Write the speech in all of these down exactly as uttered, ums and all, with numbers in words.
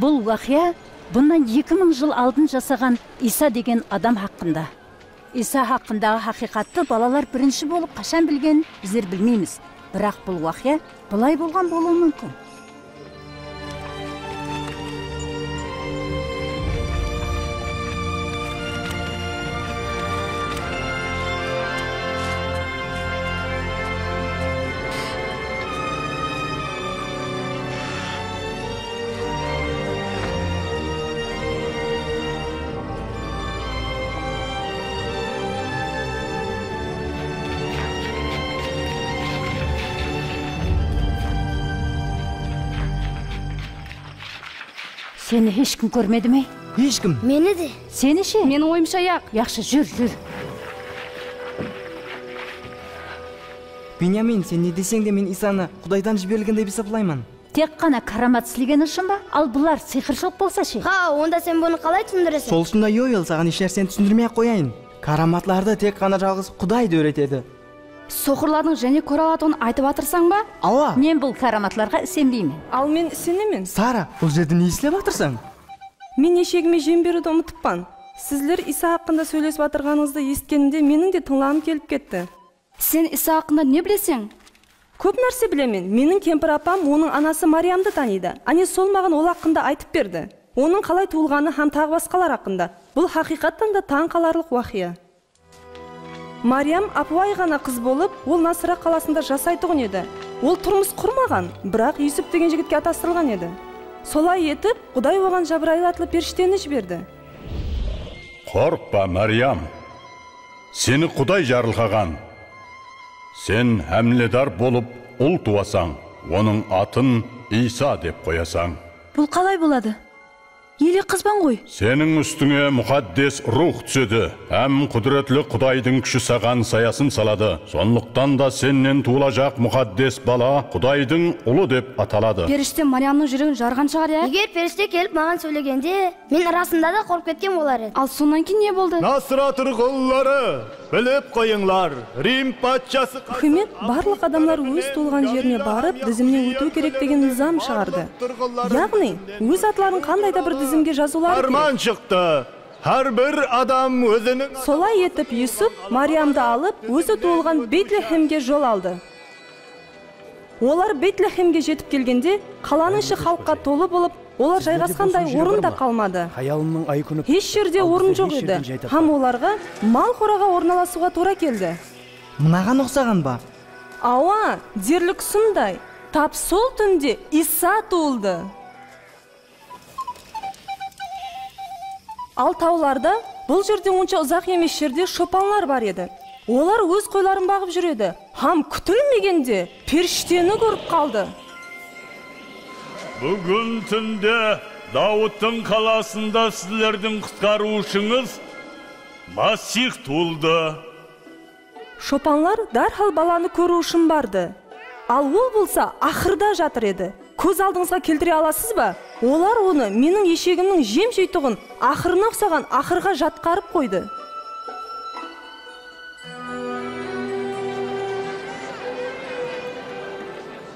Bul waqıya bunnan eki mıń jıl aldın jasaǵan Iysa degen adam haqqında. Iysa haqqındaǵı haqıyqattı balalar birinshi bolıp qashan bilgenin bizler bilmeymiz. Biraq bul waqıya bılay bolǵan bolıwı múmkin. Seni hesh kim kórmedi me? Hesh kim. Meni de. Seni she? Meniń oyımsha, yaq. Yaqshı, júr, júr. Benyamin, sen ne deseń de, men Iysanı Qudaydan jiberilgen dep esaplayman. Tek ǵana káramat islegeni ushın ba? Al, bular sıyqırshılıq bolsa she? Ha, onda sen bunı qalay túsindireseń? Sol ushın da, Yoel, saǵan hesh nárseni túsindirmey-aq qoyayın. Káramatlardı tek ǵana jalǵız Quday dóretedi. Soqırlardıń jáne kóre alatuǵının aytıp atırsań ba? Awa. Men bul káramatlarǵa isenbeymen. Al, men isenemen. Sara, bul jerde ne islep atırsań? Men eshegime jem beriwdi umıtıppan. Sizler Iysa haqqında sóylesip atırǵanıńızdı esitkenimde, meniń de tıńlaǵım kelip ketti. Sen Iysa haqqında ne bileseń? Kóp nárse bilemen. Meniń kempir apam onıń anası Mariyamdı tanıydı. Áne, sol maǵan ol haqqında aytıp berdi. Onıń qalay tuwılǵanı hám taǵı basqalar haqqında. Bul haqıyqattan da tań qalarlıq waqıya. Mariyam ápiwayı ǵana qız bolıp, ol Nasıra qalasında jasaytuǵın edi. Ol turmıs qurmaǵan, biraq Yusip degen jigitke atastırılǵan edi. Solay etip, Quday oǵan Jabrayıl atlı perishteni jiberdi. Qorqpa, Mariyam! Seni Quday jarılqaǵan. Sen hámiledar bolıp, ul tuwasań, onıń atın Iysa dep qoyasań. Bul qalay boladı? Ele qızban ǵoy. Seniń ústińe Muqaddes Ruwx túsedi, hám qúdiretli Qudaydıń kúshi saǵan sayasın saladı. Sonlıqtan da sennen tuwılajaq Muqaddes Bala Qudaydıń Ulı dep ataladı. Perishte Mariyamnıń júregin jarǵan shıǵar, ya? Eger perishte kelip maǵan sóylegende, men rasında da qorqıp ketken bolar edim. Al, sonnan keyin ne boldı? Nasıra turǵınları, bilip qoyıńlar, Rim patshası Húkimet barlıq adamlar óz tuwılǵan jerine barıp, dizimnen ótiw kerek degen nızam shıǵardı. Yaǵnıy, óz atların qanday da bir dizimge jazıwları kerek. Párman shıqtı. Hár bir adam óziniń... Solay etip, Yusip Mariyamdı alıp, ózi tuwılǵan Betlexemge jol aldı. Olar Betlexemge jetip kelgende, qalanıń ishi xalıqqa tolı bolıp, olar jayǵasqanday orın da qalmadı. Hesh jerde orın joq edi hám olarǵa mal qoraǵa ornalasıwǵa tuwra keldi. Mınaǵan uqsaǵan ba? Awa, derlik usınday. Tap sol túnde Iysa tuwıldı. Al tawlarda, bul jerden onsha uzaq emes jerde shopanlar bar edi. Olar óz qoyların baǵıp júr edi hám kútilmegende perishteni kórip qaldı. Búgin túnde Dawıttıń qalasında sizlerdiń qutqarıwshıńız Masih tuwıldı. Shopanlar dárhal balanı kóriw ushın bardı. Al ol bolsa aqırda jatır edi. Kóz aldıńızǵa keltire alasız ba? Olar onı meniń eshegimniń jem jeytuǵın aqırına uqsaǵan aqırǵa jatqarıp qoydı.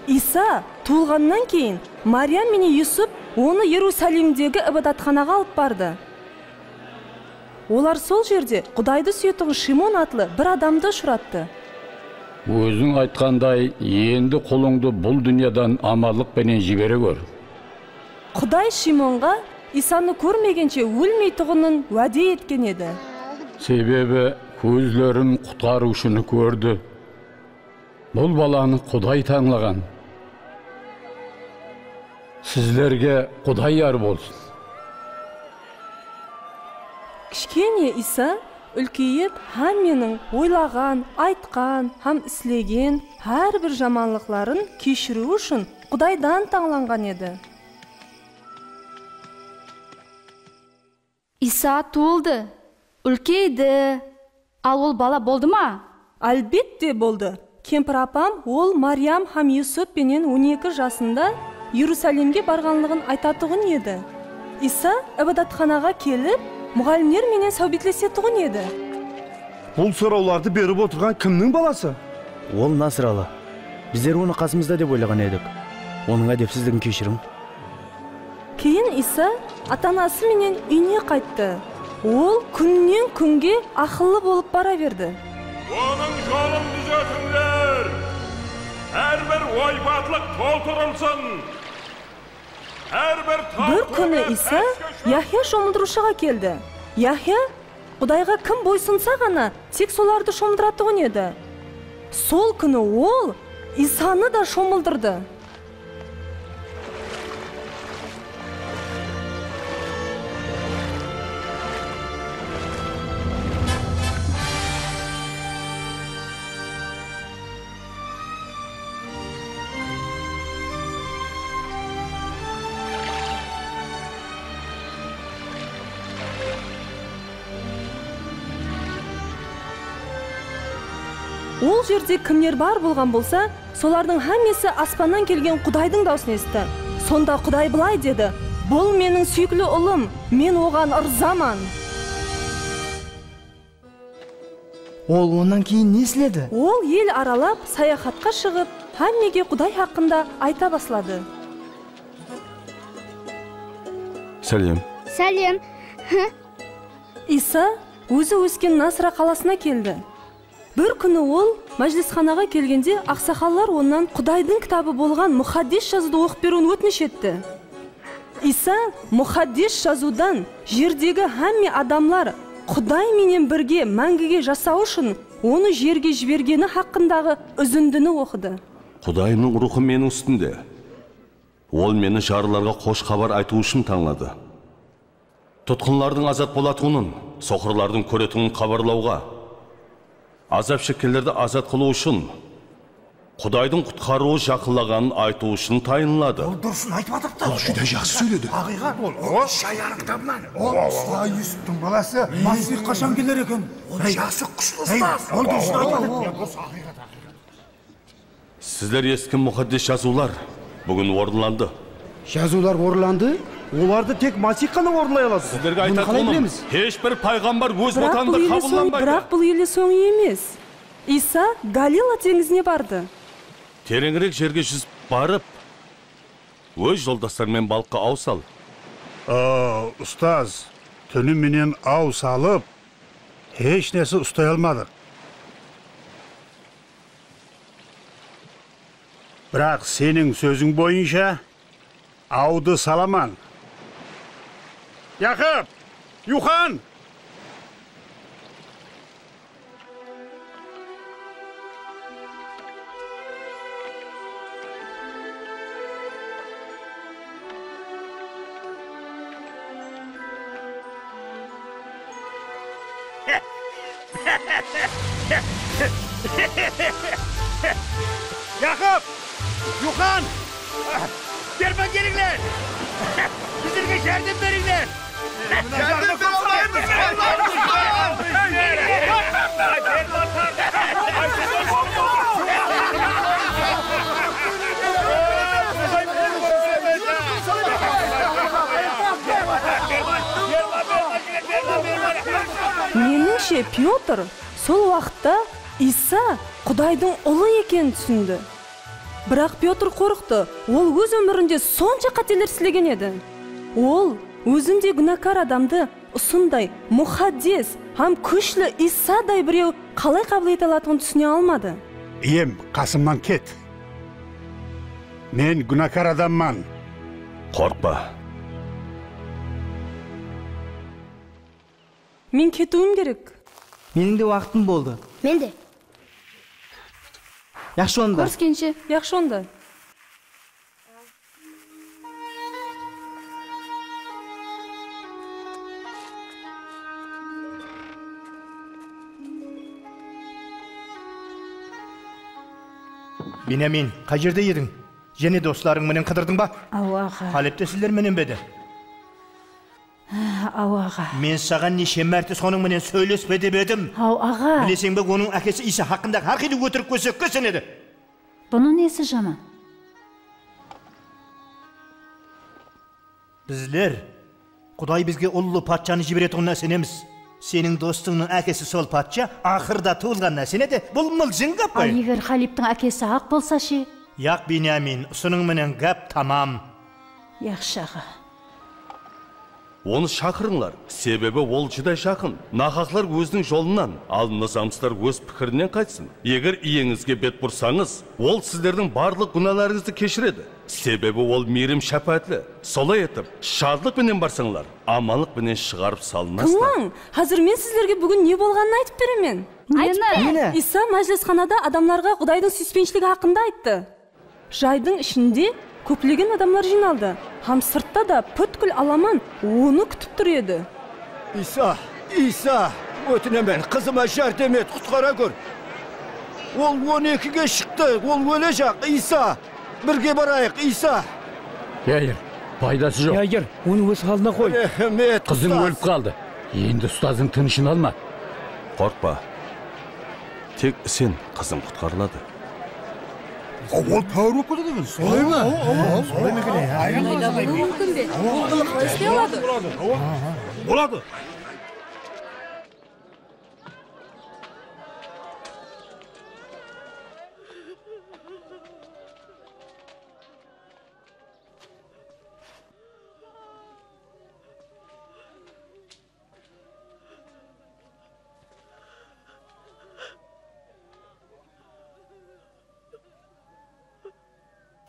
Iysa tuwılǵannan keyin Mariyam menen Yusip onı Erusalimdegi ibadatxanaǵa alıp bardı. Olar sol jerde Qudaydı súyetuǵın Shimon atlı bir adamdı ushırattı. Óziń aytqanday, endi qulıńdı bul dúnyadan amanlıq penen jibere gór. Quday Shimonǵa Iysanı kórmegenshe ólmeytuǵının wáde etken edi. Sebebi kózlerim Qutqarıwshını kórdi. Bul balanı Quday tańlaǵan. Sizlerge Quday yar bolsın. Kishkene Iysa úlkeyip, hámmeniń oylaǵan, aytqan hám islegen hár bir jamanlıqların keshiriw ushın Qudaydan tańlanǵan edi. Iysa tuwıldı, úlkeydi. Al ol bala boldı ma? Álbette boldı. Kempir apam ol Mariyam hám Yusip penen on eki jasında Erusalimge barǵanlıǵın aytatuǵın edi. Iysa ibadatxanaǵa kelip, muǵallimler menen sáwbetlesetuǵın edi. Bul sorawlardı berip otırǵan kimniń balası? Ol nasıralı. Bizler onı qasımızda dep oylaǵan edik. Onıń ádepsizligin keshiriń. Keyin Iysa ata-anası menen úyine qayttı. Ol kúnnen-kúnge aqıllı bolıp bara berdi. Onıń jolın dúzetińler! Hár bir oybatlıq toltırılsın! Hár bir taw. Bir kúni Iysa Yahya shomıldırıwshıǵa keldi. Yahya Qudayǵa kim boysınsa ǵana, tek solardı shomıldıratuǵın edi. Sol kúni ol Iysanı da shomıldırdı. Ol jerde kimler bar bolǵan bolsa, solardıń hámmesi aspannan kelgen Qudaydıń dawısın esitti. Sonda Quday bılay dedi: "Bul meniń súyikli ulım, men oǵan ırzaman." Ol onnan keyin ne isledi? Ol el aralap, sayaxatqa shıǵıp, hámmege Quday haqqında ayta basladı. Sálem. Sálem. Iysa ózi ósken Nasra qalasına keldi. Bir kúni ol májilisxanaǵa kelgende, aqsaqallar onnan Qudaydıń kitabı bolǵan Muxaddes Jazıwdı oqıp beriwin ótinish etti. Iysa Muxaddes Jazıwdan jerdegi hámme adamlar Quday menen birge máńgige jasawı ushın onı jerge jibergeni haqqındaǵı úzindini oqıdı. Qudayımnıń ruwxı meniń ústimde. Ol meni jarlılarǵa xosh xabar aytıw ushın tańladı. Tutqınlardıń azat bolatuǵının, soqırlardıń kóretuǵının xabarlawǵa, azap shekkenlerdi azat qılıw ushın, Qudaydıń qutqarıwı jaqınlaǵanın aytıw ushın tayınladı. Ol durısın aytıp atırıptı. Ol júdá jaqsı sóyledi. Haqıyqat ol. Ol Shayanıń kitabınan. Ol Usta Yusuptıń balası. Masih qashan keler eken? Ol jası kushli ustaz. Ol durısın aytıp atırıptı. Sizler esitken muqaddes jazıwlar búgin orınlandı. Jazıwlar orınlandı? Olardı tek Masih ǵana orınlay aladı. Bunı qalay bilemiz? Sizlerge aytatınım, hesh bir payǵambar óz watanında qabıllanbaydı. Biraq bul ele soń emes. Iysa Galila teńizine bardı. Tereńirek jerge júzip barıp, óz joldasları menen balıqqa aw sal. A, ustaz, túni menen aw salıp, hesh nárse ustay almadıq. Biraq seniń sóziń boyınsha awdı salaman. Yaqıp! Yuxan! Yaqıp! Yuxan! Derman kelińler! Bizlerge járdem berińler! Járdem bere almaymız! Menińshe, Pyotr sol waqıtta Iysa Qudaydıń ulı ekenin túsindi. Biraq Pyotr qorqtı, ol óz ómirinde sonsha qáteler islegen edi. Ol ózinde gúnahkar adamdı usınday muqaddes hám kúshli Iysaday birew qalay qabıl ete alatuǵının túsine almadı. Iyem, qasımnan ket. Men gúnahkar adamman. Qorqpa. Men ketiwim kerek. Meniń de waqtım boldı. Men de. Yaqshı onda. Kóriskenshe. Yaqshı onda. Benyamin, qay jerde ediń? Jáne doslarıń menen qıdırdıń ba? Awa, aǵa. Qalep te sizler menen be edi? Awa, aǵa. Men saǵan neshe márte sonıń menen sóylespe dep edim. Aw, aǵa. Bileseń be, onıń ákesi Iysa haqqındaǵı hár qıylı ótirik kórsek kósenedi. Bunıń nesi jaman? Bizler Quday bizge ullı patshanı jiberetuǵınına isenemiz. Seniń dostıńnıń ákesi sol patsha aqırda tuwılǵanına isenedi. Bul mıljıń gáp ǵoy. Al, eger Qaliptiń ákesi haq bolsa she? Yaq, Benyamin, usınıń menen gáp tamam. Yaqshı, aǵa. Onı shaqırıńlar, sebebi ol júdá jaqın. Nahaqlar óziniń jolınan, al mına zamıslar óz pikirinen qaytsın. Eger iyeńizge bet bursańız, ol sizlerdiń barlıq gúnalarıńızdı keshiredi. Sebebi ol miyrim-shápáátli. Solay etip, shadlıq penen barsańlar, amanlıq penen shıǵarıp salınasızlar. Tıńlań, házir men sizlerge búgin ne bolǵanın aytıp beremen. Aytıp ber. Neni? Iysa májilisxanada adamlarǵa Qudaydıń súyispenishligi haqqında ayttı. Jaydıń ishinde kóplegen adamlar jıynaldı hám sırtta da pútkil alaman onı kútip tur edi. Iysa, Iysa, ótinemen, qızıma járdem et, qutqara kór. Ol on ekige shıqtı, ol ólejaq, Iysa. Birge barayıq, Iysa. Yair, paydası joq. Yair, onı óz halına qoy. Rehmet, ustaz. Qızıń ólip qaldı. Endi ustazdıń tınıshın alma. Qorqpa. Tek isen, qızıń qutqarıladı. Ol táwir bolıp ketedi eken. Solay ma? Solay ma eken, ya? Ayda bolıwı múmkin be? Ol bunı qalay isley aladı? Boladı.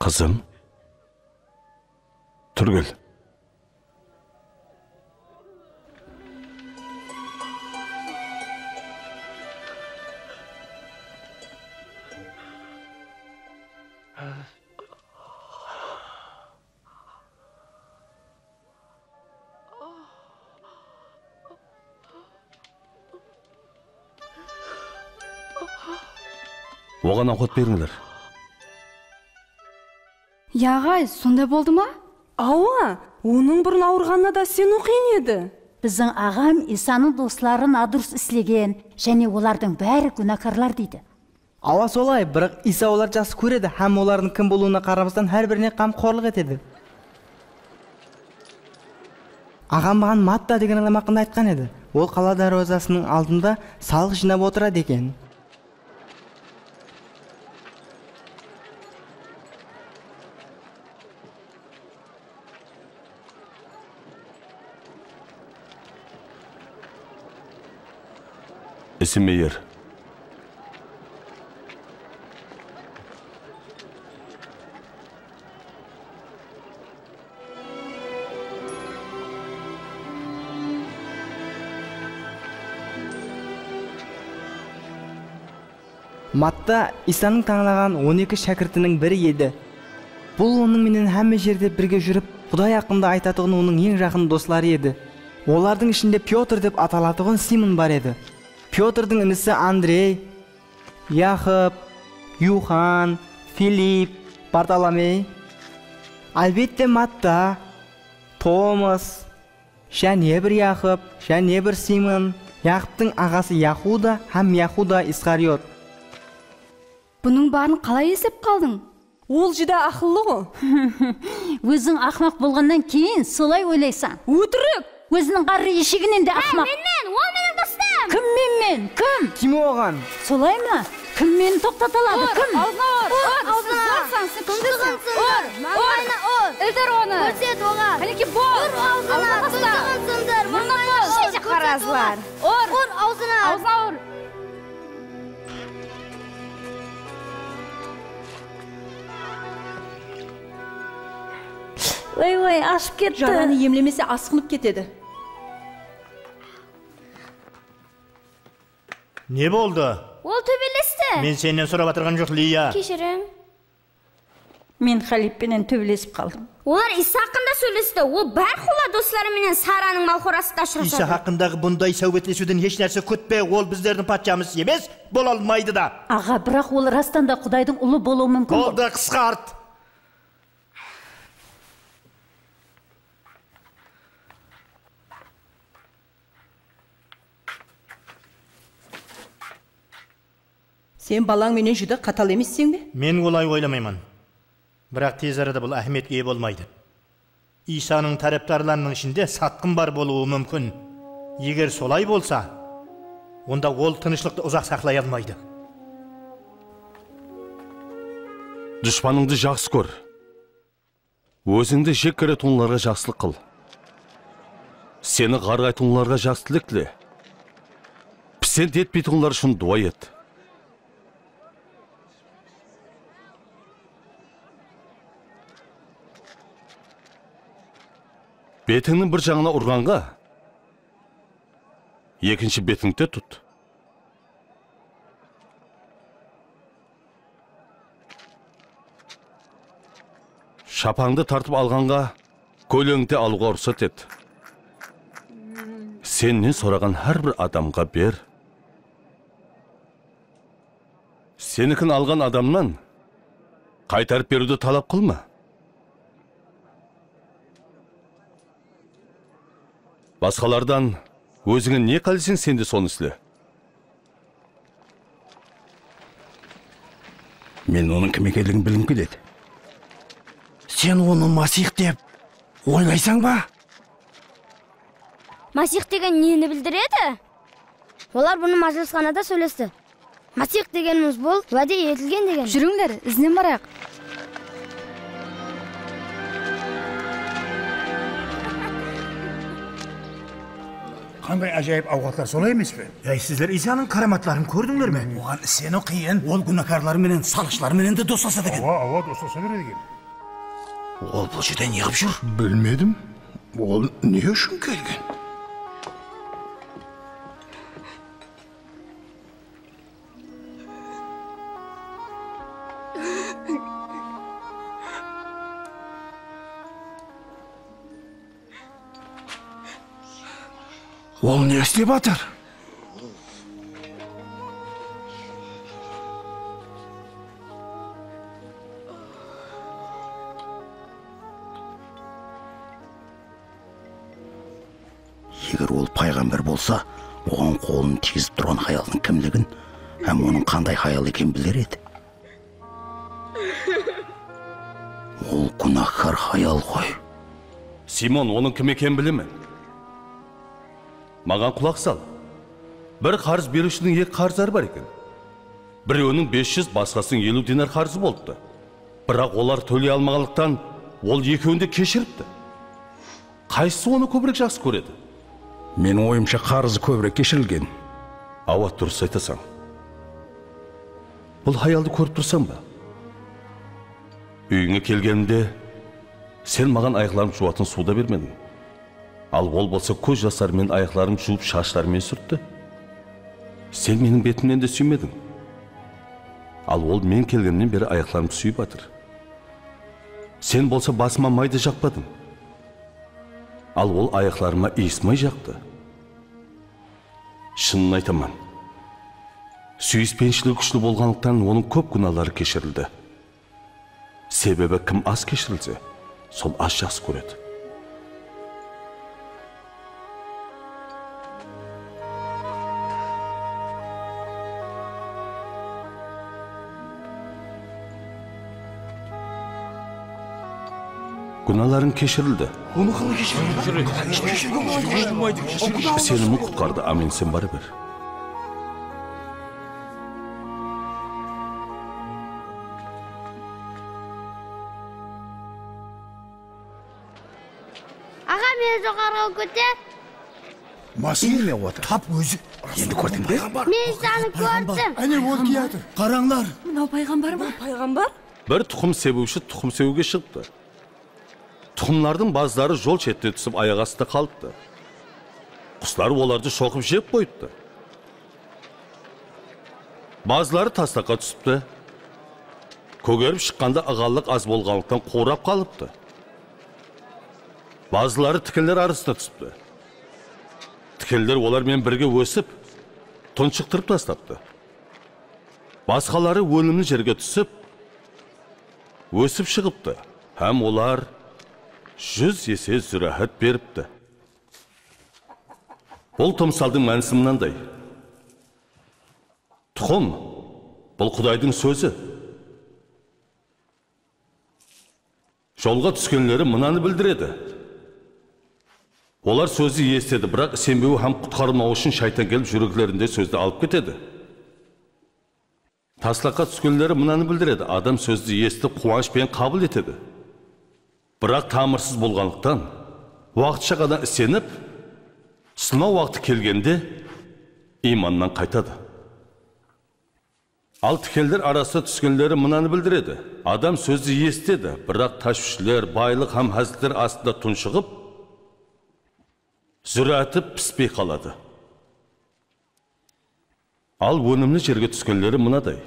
Qızım, túrgil. Oǵan awqat berińler. Ya, aǵay, sonday boldı ma? Awa, onıń burın awırǵanına da sen oqıyın edi. Biziń aǵam Iysanıń dosları nadurıs islegen, jáne olardıń bári gúnakarlar deydi. Awa, solay, biraq Iysa olardı jaqsı kóredi hám olardıń kim bolıwına qaramastan hár birine qamqorlıq etedi. Aǵam maǵan Matta degen adam haqqında aytqan edi. Ol qala dárwazasınıń aldında salıq jıynap otıradı eken. Isimeyir. Matta Iysanıń tańlaǵan on eki shákirtiniń biri edi. Bul onıń menen hámme jerde birge júrip, Quday haqqında aytatuǵın onıń eń jaqın dosları edi. Olardıń ishinde Pyotr dep atalatuǵın Simon bar edi. Pyotrdıń inisi Andrey, Yaqıp, Yuxan, Filipp, Bartolomey, álbette, Matta, Tomas, jáne bir Yaqıp, jáne bir Simon, Yaqıptıń aǵası Yahuda hám Yahuda Isqariot. Bunıń barın qalay eslep qaldıń? Ol júdá aqıllı-ǵo. Óziń aqmaq bolǵannan keyin solay oylaysań. Ótirik! Óziniń ǵarrı esheginen de aqmaq. Há, menmen, ol meniń dostım! Kim menmen? Kim? Kim oǵan? Solay ma? Kim meni toqtata aladı? Kim? Awzına ur! Ur, awzına! Ur, sen kimseń? Ur, ur! Mańlayına ur! Ildir onı! Kórset oǵan! Qáneke, bol! Ur awzına! Awzına tasla! Murnına bol! Sheshe qarazlar! Ur! Ur awzına! Awzına ur! Vay, vay, ashıp ketti. Jaranı emlemese, asqınıp ketedi. Ne boldı? Ol tóbelesti. Men sennen sorap atırǵan joq, Liya. Keshiriń. Men Xalib penen tóbelesip qaldım. Olar Iysa haqqında sóylesti. Ol bárqulla dosları menen Saranıń malqorasında ushırasadı. Iysa haqqındaǵı bunday sáwbetlesiwden hesh nárse kútpe. Ol bizlerdiń patshayımız emes, bola almaydı da. Aǵa, biraq ol rastan da Qudaydıń ulı bolıwı múmkin. Boldı, qısqart. Sen balań menen júdá qatal emesseń be? Men olay oylamayman. Biraq tez arada bul áhmiyetke iye bolmaydı. Iysanıń tárepdarlarınıń ishinde satqın bar bolıwı múmkin. Eger solay bolsa, onda ol tınıshlıqtı uzaq saqlay almaydı. Dushpanıńdı jaqsı kór. Ózińdi jek kóretuǵınlarǵa jaqsılıq qıl. Seni ǵarǵaytuǵınlarǵa jaqsı tilek tile. Pisent etpeytuǵınlar ushın duwa et. Betińniń bir jaǵına urǵanǵa, ekinshi betińdi de tut. Shapańdı tartıp alǵanǵa, kóleńdi alıwǵa ruxsat et. Sennen soraǵan hár bir adamǵa ber. Senikin alǵan adamnan qaytarıp beriwdi talap qılma. Basqalardan ózińe ne qáleseń, sen de sonı isle. Men onıń kim ekenligin bilgim keledi. Sen onı Masih dep oylaysań ba? Masih degen neni bildiredi? Olar bunı májilisxanada sóylesti. Masih degenimiz bul, wáde etilgen degen. Júrińler, izinen barayıq. Qanday ájayıp awqatlar, solay emes pe? Áy, sizler Iysanıń káramatların kórdińler me? Oǵan iseniw qıyın. Ol gúnakarlar menen, salıqshılar menen de doslasadı eken. Awa, awa, doslasa beredi eken. Ol bul jerde ne qılıp júr? Bilmedim. Ol ne ushın kelgen? Ol ne islep atır? Eger ol payǵambar bolsa, oǵan qolın tiygizip turǵan hayaldıń kimligin hám onıń qanday hayal ekenin biler edi. Ol gúnahkar hayal ǵoy. Simon, onıń kim ekenin bilemen. Maǵan qulaq sal. Bir qarız beriwshiniń eki qarızları bar eken. Birewiniń bes júz, basqasınıń eliw dinar qarızı bolıptı. Biraq olar tóley almaǵanlıqtan, ol ekewin de keshiripti. Qaysısı onı kóbirek jaqsı kóredi? Meniń oyımsha, qarızı kóbirek keshirilgen. Awa, durıs aytasań. Bul hayaldı kórip tursań ba? Úyińe kelgenimde, sen maǵan ayaqlarımdı juwatın suw da bermediń. Al ol bolsa kóz jasları menen ayaqlarımdı juwıp, shashları menen súrtti. Sen meniń betimnen de súymediń. Al ol men kelgenimnen beri ayaqlarımdı súyip atır. Sen bolsa basıma may da jaqpadıń. Al ol ayaqlarıma iyis may jaqtı. Shının aytaman. Súyispenshilik kúshli bolǵanlıqtan onıń kóp gúnaları keshirildi. Sebebi kim az keshirilse, sol az jaqsı kóredi. Gúnalarıń keshirildi. Onı qalay keshirdi? Isenimi qutqardı, ámen, sen bara ber. Aǵa, meni joqarıǵa kóter. Masih? Tap ózi. Endi kórdiń be? Men Isanı kórdim. Áne, ol kiyatır. Qarańlar. Mınaw payǵambar ma? Payǵambar? Bir tuqım sebiwshi tuqım sebiwge shıǵıptı. Tuqımlardıń bazıları jol shetine túsip, ayaq astında qalıptı. Quslar olardı shoqıp jep qoyıptı. Bazıları taslaqqa túsipti. Kógerip shıqqanda ıǵallıq az bolǵanlıqtan quwırap qalıptı. Bazıları tikenler arasına túsipti. Tikenler olar menen birge ósip, tunshıqtırıp taslaptı. Basqaları ónimli jerge túsip, ósip shıǵıptı hám olar júz ese zúráhát beripti. Bul tımsaldıń mánisi mınanday. Tuqım, bul Qudaydıń sózi. Jolǵa túskenleri mınanı bildiredi. Olar sózdi esitedi, biraq isenbewi hám qutqarılmawı ushın shaytan kelip, júreklerinde sózdi alıp ketedi. Taslaqqa túskenleri mınanı bildiredi, adam sózdi esitip, quwanısh penen qabıl etedi. Biraq tamırsız bolǵanlıqtan, waqıtsha ǵana isenip, Sınaw waqtı kelgende, iymannan qaytadı. Al tikenler arasına túskenleri mınanı bildiredi. Adam sózdi esitedi, biraq táshwishler, baylıq hám háziltler astında tunshıǵıp, zúráti pispey qaladı. Al ónimli jerge túskenleri mınaday.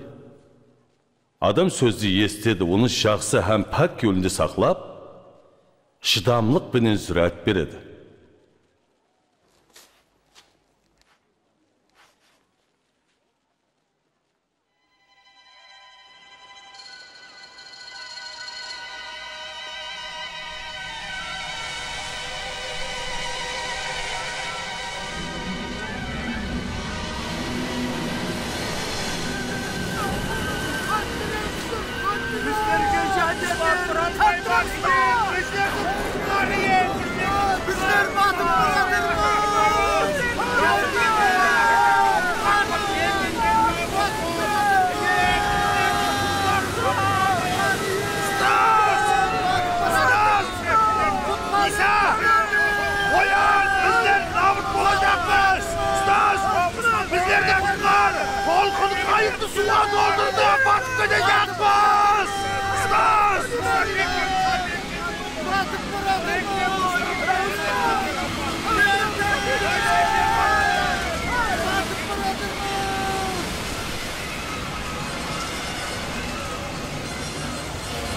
Adam sózdi esitedi, onı jaqsı hám pák kewlinde saqlap, shıdamlıq penen zúráát beredi. Bizler batıp baratırmız! Stas! Stas! İsa! Oyan! Bizler nabıt bolajaqpız! Stas! Bizlerdi qutqar! Tolqın qayıqtı suwǵa toldırdı! Batıp ketejaqpız! Stas!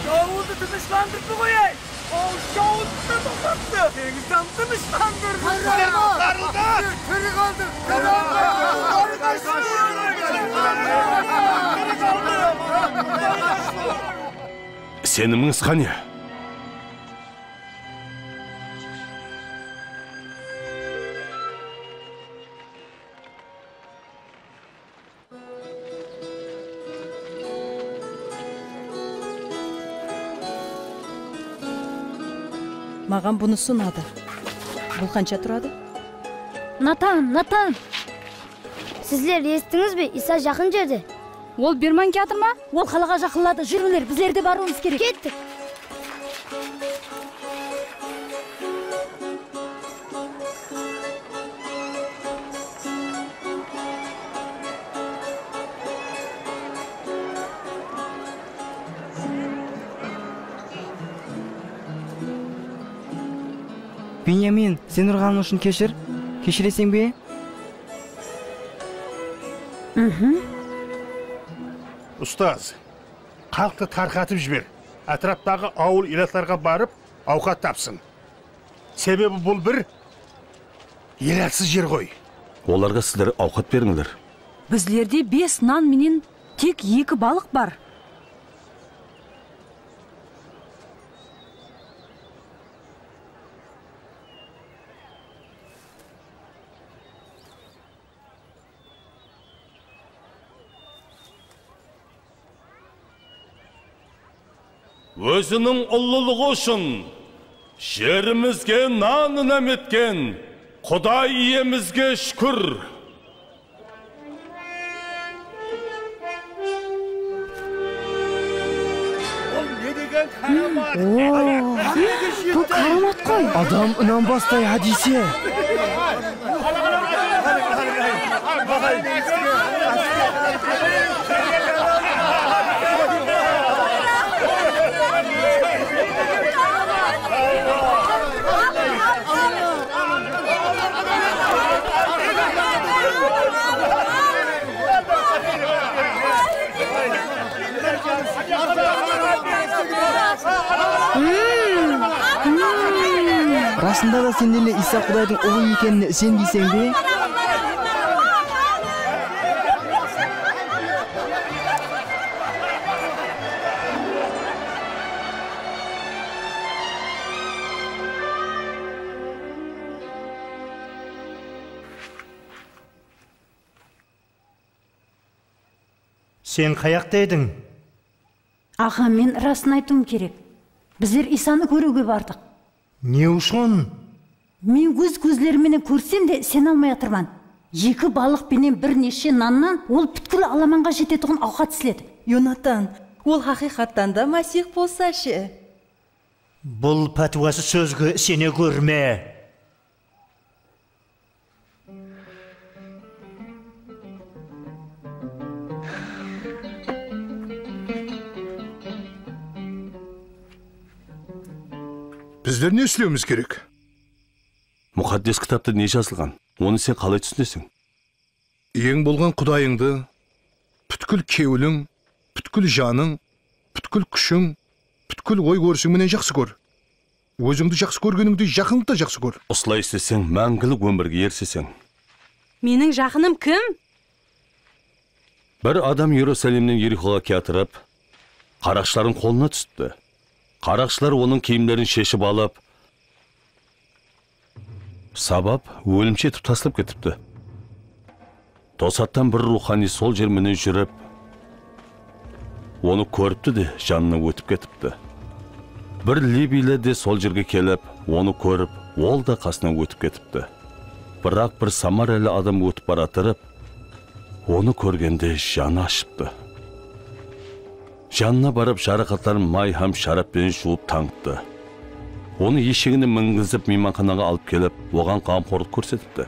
Dawıldı tınıshlandırıp qoyay! Ol jawıttı toqtattı! Teńizdi tınıshlandırdı! Qutqarıldı! Tiri qaldı! Isenimińiz qáne? Maǵan bunısı unadı. Bul qansha turadı? Natan, Natan! Sizler esittińiz be? Iysa jaqın jerde. Ol berman kiyatır ma? Ol qalaǵa jaqınladı. Júrińler, bizler de barıwımız kerek. Kettik. Benyamin, sen urǵanıń ushın keshir. Keshireseń be? Ustaz, xalıqtı tarqatıp jiber. Átiraptaǵı awıl elatlarǵa barıp, awqat tapsın. Sebebi bul bir elatsız jer ǵoy. Olarǵa sizler awqat berińler. Bizlerde bes nan menen tek eki balıq bar. Óziniń ullılıǵı ushın jerimizge nan inam etken Quday Iyemizge shúkir! Bul ne degen káramat? Bul káramat ǵoy. Adam inanbastay hádiyse. Rasında da sen ele Iysa Qudaydıń ulı ekenine isenbeyseń be? Sen qayaqta ediń? Aǵa, men rasın aytıwım kerek. Bizler Iysanı kóriwge bardıq. Ne ushın? Men óz kózlerim menen kórsem de, isene almay atırman. Eki balıq penen bir neshe nannan ol pútkil alamanǵa jetetuǵın awqat isledi. Yonatan, ol haqıyqattan da Másiyx bolsa she? Bul pátiwasız sózge isene górme. Bizler ne islewimiz kerek? Muqaddes kitapta ne jazılǵan? Onı sen qalay túsineseń? Iyeń bolǵan Qudayıńdı pútkil kewliń, pútkil janıń, pútkil kúshiń, pútkil oy-órisiń menen jaqsı kór. Ózińdi jaqsı kórgenińdey, jaqınıńdı da jaqsı kór. Usılay isleseń, máńgilik ómirge eriseseń. Meniń jaqınım kim? Bir adam Erusalimnen Erixoǵa kiyatırıp, qaraqshılardıń qolına túsipti. Qaraqshılar onıń kiyimlerin sheship alıp, sabap, ólimshi etip taslap ketipti. Tosattan bir ruwxaniy sol jer menen júrip, onı kóripti de, janınan ótip ketipti. Bir leviyler de sol jerge kelip, onı kórip, ol da qasınan ótip ketipti. Biraq bir samariyalı adam ótip baratırıp, onı kórgende janı ashıptı. Janına barıp, jaraqatların may hám sharap penen juwıp tańıptı. Onı eshegine mingizip, miymanxanaǵa alıp kelip, oǵan ǵamxorlıq kórsetipti.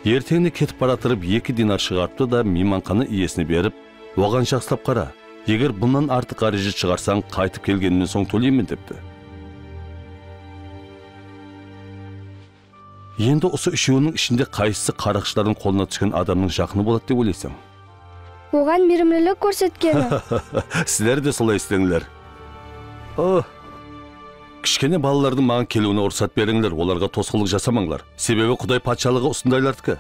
Erteńine ketip baratırıp, eki dinar shıǵarıptı da, miymanxana iyesine berip, oǵan jaqsılap qara, eger bunnan artıq ǵárejet shıǵarsań, qaytıp kelgenimnen soń tóleymen, depti. Endi usı úshewiniń ishinde qaysısı qaraqshılardıń qolına túsken adamnıń jaqını boladı dep oylaysań? Oǵan miyrimlilik kórsetkeni. Sizler de solay isleńler. Oh. Kishkene balalardıń maǵan keliwine ruxsat berińler, olarǵa tosqınlıq jasamańlar. Sebebi Quday patshalıǵı usındaylardiki.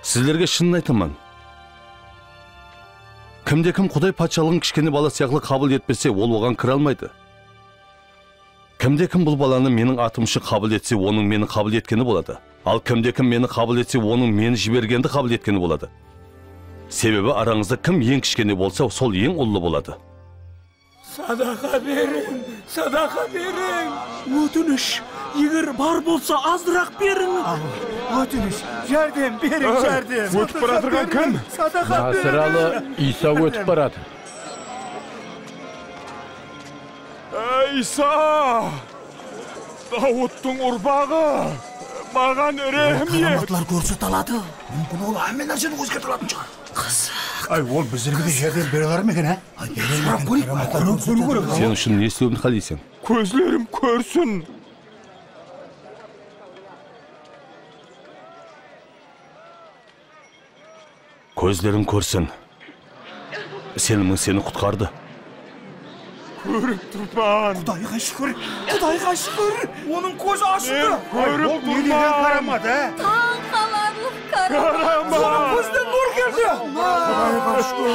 Sizlerge shının aytaman. Kimde-kim Quday patshalıǵın kishkene bala sıyaqlı qabıl etpese, ol oǵan kire almaydı. Kimde-kim bul balanı meniń atım ushın qabıl etse, onıń meni qabıl etkeni boladı. Al kimde-kim meni qabıl etse, onıń meni jibergendi qabıl etkeni boladı. Sebebi arańızda kim eń kishkene bolsa, sol eń ullı boladı. Sadaqa beriń, sadaqa beriń! Ótinish, eger bar bolsa, azıraq beriń! Awa, ótinish, járdem beriń, járdem! Ótip baratırǵan kim? Sadaqa beriń! Nasıralı Iysa ótip baratır. Ey, Iysa! Dawıttıń urpaǵı! Maǵan rehm et! Karamatlar kórsete aladı. Múmkin, ol hámme nárseni ózgerte alatın shıǵar. Qızıq. Ay, ol bizlerge de járdem bere alar ma eken, á? Ay, bere alar ma eken? Karamatlar kórsete aladı. Sen ushın ne islewimdi qáleysen? Kózlerim kórsin. Kózleriń kórsin. Isenimiń seni qutqardı. Kórip turman. Qudayǵa shúkir, Qudayǵa shúkir. Onıń kózi ashıldı. Men kórip turman. Bul ne degen káramat, á? Tań qalarlıq káramat. Káramat. Onıń kózinen nur keldi. Qudayǵa shúkir.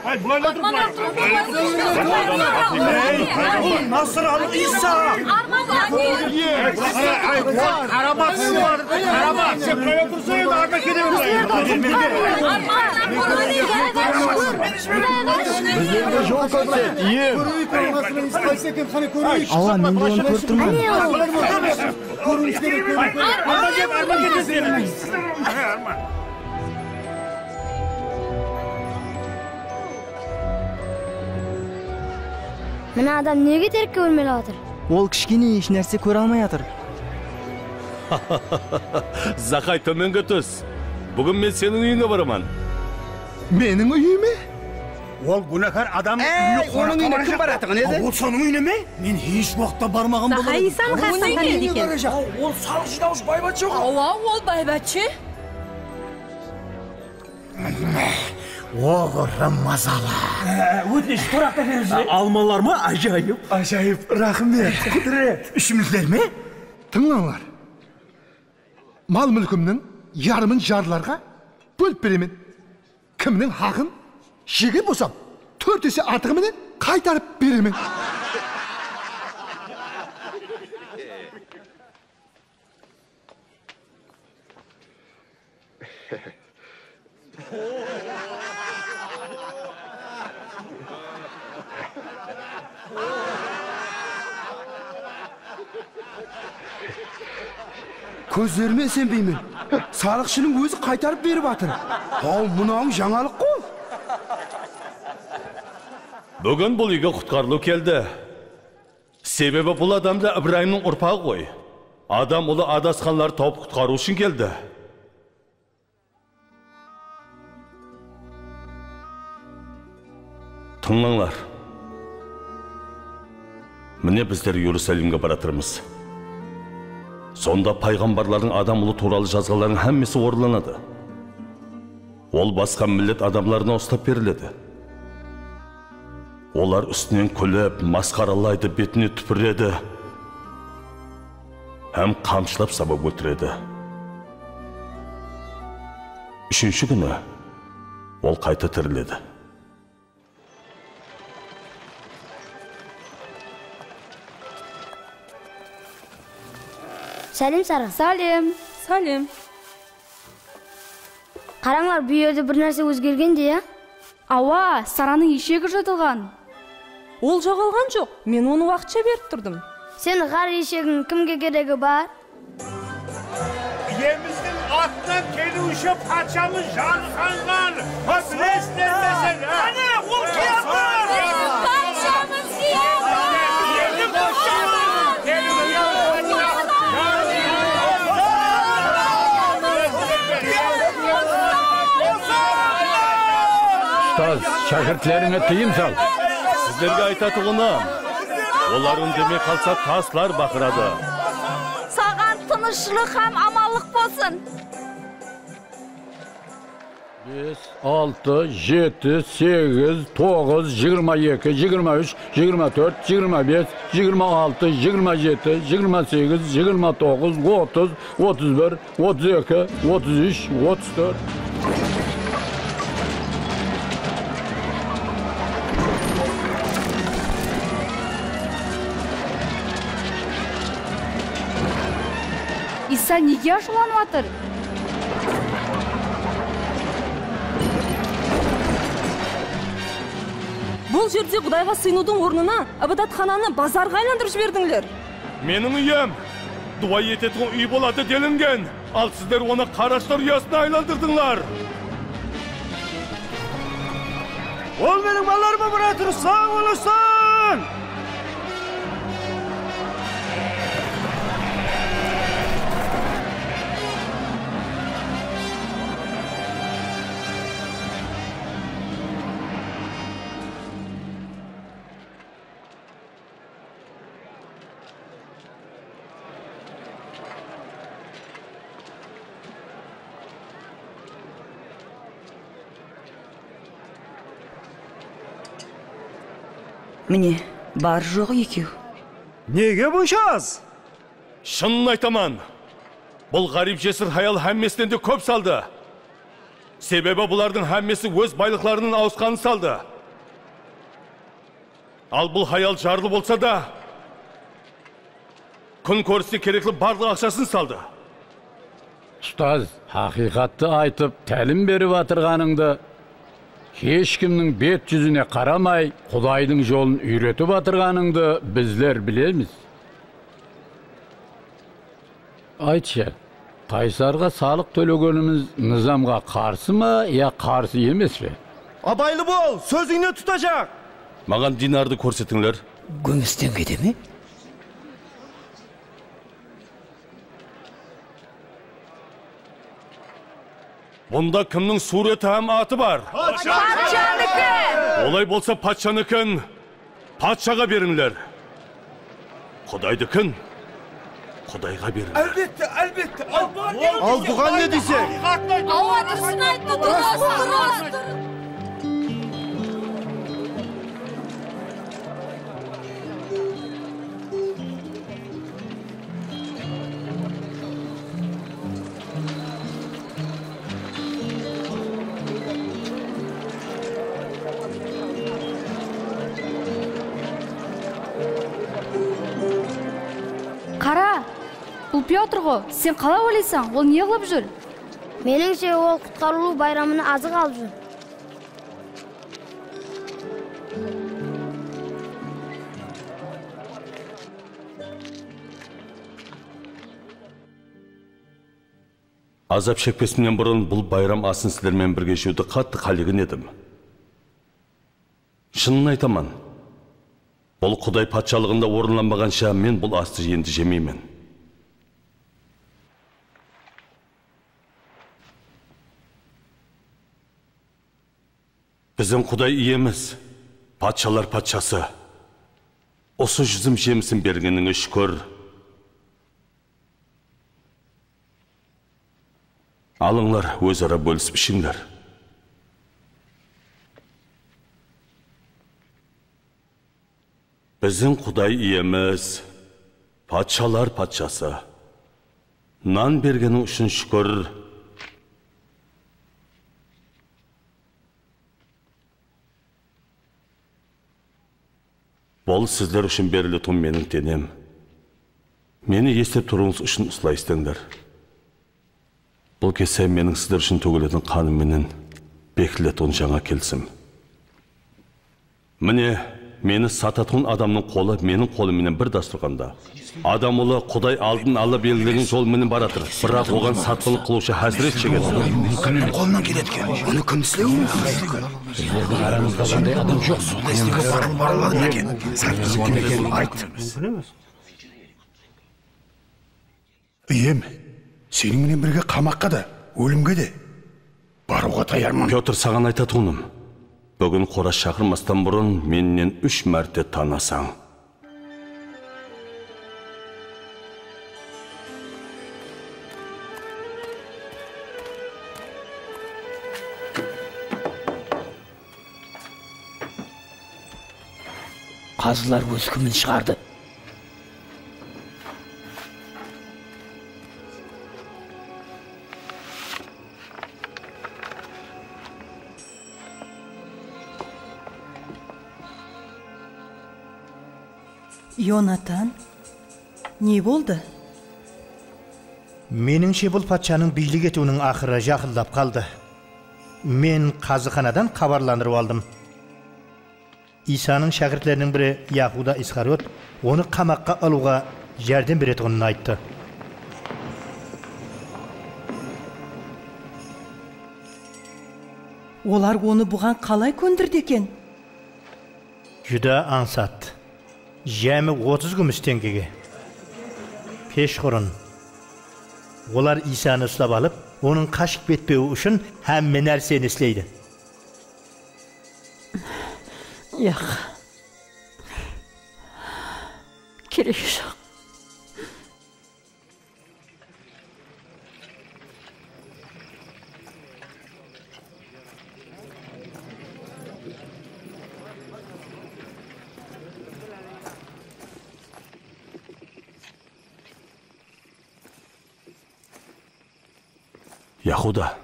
Ay, bulaylar turıp. Ey, nasıralı Iysa! Qaramat, qaramat! Sen qayda tursań, endi arqa kete bermeyin. Bizlerge jol kórset, iyem. Awa, men de onı kórip turman. Kóriwimiz kerek, kóriwimiz kerek. Arman ket, arman ket. Mına adam nege terkke bólmeli atır? Ol kishkene hesh nárse kóre almay atır. Zaqay, tómenge tús. Búgin men seniń úyińe baraman. Meniń úyime? Ol gúnahkar adamnıń úyine qonaqqa barajaq. Ey, onıń úyine kim baratuǵın edi? Ol sonıń úyine me? Men hesh waqıtta barmaǵan bolar edim. Zaqay Iysanıń qasına qáne eken? Ol salıq jıynawshı baybatshı ǵo. Awa, ol baybatshı. Oǵırı mazalı. Á, ótinish, turaqta berip jibereyik. Almalar ma? Ájayıp. Ájayıp, raxmet. Qúdiret. Ishimlikler me? Tıńlańlar. Mal-múlkimniń yarımın jarlarǵa bólip beremen. Kimniń haqın jegen bolsam, tórt ese artıǵı menen qaytarıp beremen. Kózlerime isenbeymen. Salıqshınıń ózi qaytarıp berip atır. Haw, mınawıń jańalıq ǵo. Búgin bul úyge qutqarılıw keldi. Sebebi bul adam da Ibrayımnıń urpaǵı ǵoy. Adam Ulı adasqanlardı tawıp qutqarıw ushın keldi. Tıńlańlar. Mine, bizler Erusalimge baratırmız. Sonda payǵambarlardıń Adam ulı tuwralı jazǵanlarınıń hámmesi orınlanadı. Ol basqa millet adamlarına uslap beriledi. Olar ústinen kúlip, masqaralaydı, betine túpiredi hám qamshılap sabap óltiredi. Úshinshi kúni ol qayta tiriledi. Sálem, Sara. Sálem. Sálem. Qarańlar, bul jerde bir nárse ózgergendey, ya? Awa, Saranıń eshegi jırtılǵan. Ol joǵalǵan joq, men onı waqıtsha berip turdım. Sen ǵar eshegiń kimge keregi bar? Iyemizdiń atına keliwshi patshamız jarıqlanǵan. Ha, bilesizler be sen, ha? Áne, ol kiyatlar! Bizdiń patshamız kiyatlar! Endi patshamız! Ustaz, shákirtlerińe tıyım sal. Sizlerge aytatuǵınım, olar úndemey qalsa, taslar baqıradı. Saǵan tınıshlıq hám amanlıq bolsın. Bes, altı, jeti, segiz, toǵız, jigirma eki, jigirma úsh, jigirma tórt, jigirma bes, jigirma altı, jigirma jeti, jigirma segiz, jigirma toǵız, otız, otız bir, otız eki, otız úsh, otız tórt. Iysa nege ashıwlanıp atır? Bul jerde Qudayǵa sıyınıwdıń ornına ibadatxananı bazarǵa aylandırıp jiberdińler. Meniń úyim duwa etetuǵın úy boladı delingen, al sizler onı qarashılar uyasına aylandırdıńlar. Ol meniń balalarıma baratır, saw bolasın! Mine, bar-joǵı ekew. Nege bonsha az? Shının aytaman, bul ǵárip-jesir hayal hámmesinen de kóp saldı. Sebebi bulardıń hámmesi óz baylıqlarınan awısqanın saldı. Al bul hayal jarlı bolsa da, kún kórisine kerekli barlıq aqshasın saldı. Ustaz, haqıyqattı aytıp, tálim berip atırǵanıńdı, hesh kimniń bet júzine qaramay, Qudaydıń jolın úyretip atırǵanıńdı bizler bilemiz. Aytshı, Qaysarǵa salıq tólegenimiz nızamǵa qarsı ma ya qarsı emes pe? Abaylı bol, sózińnen tutajaq! Maǵan dinardı kórsetińler. Gúmisten kete me? Bunda kimniń súwreti hám atı bar? Patshanıki! Olay bolsa, patshanıkin patshaǵa berińler. Qudaydıkin Qudayǵa berińler. Álbette, álbette. Al, buǵan ne deyseń? Awa, durısın ayttı, durıs, durıs. Qara, bul Pyotr ǵo, sen qalay oylaysań, ol ne qılıp júr? Menińshe, ol qutqarılıw bayramına azıq alıp júr. Azap shekpesimnen burın bul bayram asın sizler menen birge jewdi qattı qálegen edim. Shının aytaman, bul Quday Patshalıǵında orınlanbaǵansha men bul astı endi jemeymen. Biziń Quday Iyemiz, patshalar Patshası, Usı júzim jemisin bergenińe shúkir. Alıńlar, óz-ara bólisip ishińler. Biziń Quday Iyemiz, patshalar patshası, nan bergeniń ushın shúkir. Bul sizler ushın beriletuǵın meniń denem. Meni eslep turıwıńız ushın usılay isteńler. Bul kese meniń sizler ushın tógiletuǵın qanım menen bekiletuǵın jańa kelisim. Mine, meni satatuǵın adamnıń qolı meniń qolım menen bir dasturxanda. Adam ulı Quday aldın ala belgilegen jol menen baratır. Biraq oǵan satqınlıq qılıwshı hásiret shegedi. Qolımnan keledi eken. Onı kim islew? Bizlerdiń aramızda bunday adam joq. Sonda islewge barıl-, barıladı ma eken? Satqınlıq kim ekenin ayt. Iyem, seniń menen birge qamaqqa da, ólimge de barıwǵa tayarman. Pyotr, saǵan aytatuǵınım, búgin qoraz shaqırmastan burın mennen úsh márte tanasań. Qazılar óz kúmin shıǵardı. Ionatan, ne boldı? Menińshe, bul patshanıń biylik etiwiniń aqırı jaqınlap qaldı. Men qazıxanadan xabarlandırıp aldım. Iysanıń shákirtleriniń biri Yahuda Iskariot onı qamaqqa alıwǵa járdem beretuǵının ayttı. Olar onı buǵan qalay kóndirdi eken? Júdá ańsat. Jámi otız gúmis teńgege. Keshqurın, olar Iysanı uslap alıp, onıń qashıp ketpewi ushın hámme nárseni isleydi. Yaq. Keregi joq. Yahuda.